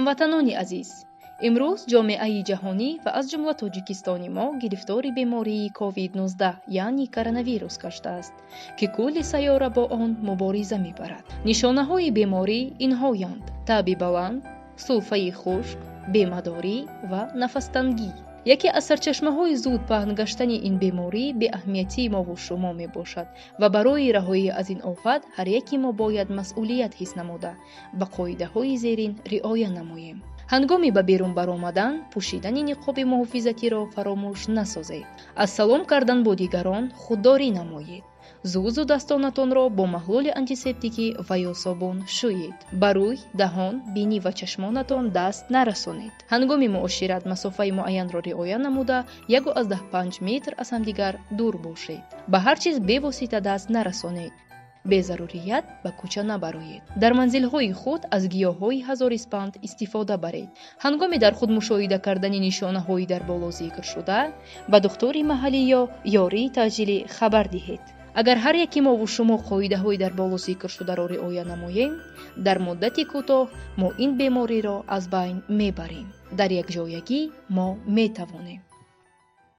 Ҳамватанони азиз, имрӯз ҷомеаи ҷаҳонӣ ва аз ҷумла Тоҷикистони мо гирифтори бемории COVID-19, яъне коронавирус гаштааст, ки кулли сайёра бо он мубориза мебарад. Нишонаҳои беморӣ инҳоянд: таби баланд, сулфаи хушк, бемадорӣ ва нафастангӣ. Яке аз сарчашмаҳои зуд паҳн гаштани ин беморӣ беаҳамиятии мову шумо мебошад ва барои раҳоӣ аз ин офат ҳар яке мо бояд масъулият ҳис намуда, ба қоидаҳои зерин риоя намоем. Ҳангоми ба берун баромадан пӯшидани ниқоби муҳофизатиро фаромӯш насозед. Аз салом кардан бо дигарон худдорӣ намоед. Зуд зуд дастонатонро бо маҳлули антисептикӣ ва ё собун шӯед. Ба рӯй, даҳон, бинӣ ва чашмонатон даст нарасонед. Ҳангоми муошират масофаи муайянро риоя намуда, 1,5 метр аз ҳамдигар дур бошед. Ба ҳар чиз бевосита даст нарасонед. Безарурият ба кӯча набароед. Дар манзилҳои худ аз гиёҳҳои ҳазориспанд истифода баред. Ҳангоми дар худ мушоҳида кардани нишонаҳои дар боло зикршуда, ба духтури маҳаллӣ ё ёрии таъҷилӣ хабар диҳед. Агар ҳар яки мову шумо қоидаҳои дар боло зикршударо риоя намоем, дар муддати кӯтоҳ мо ин бемориро аз байн мебарем. Дар якҷоягӣ мо метавонем.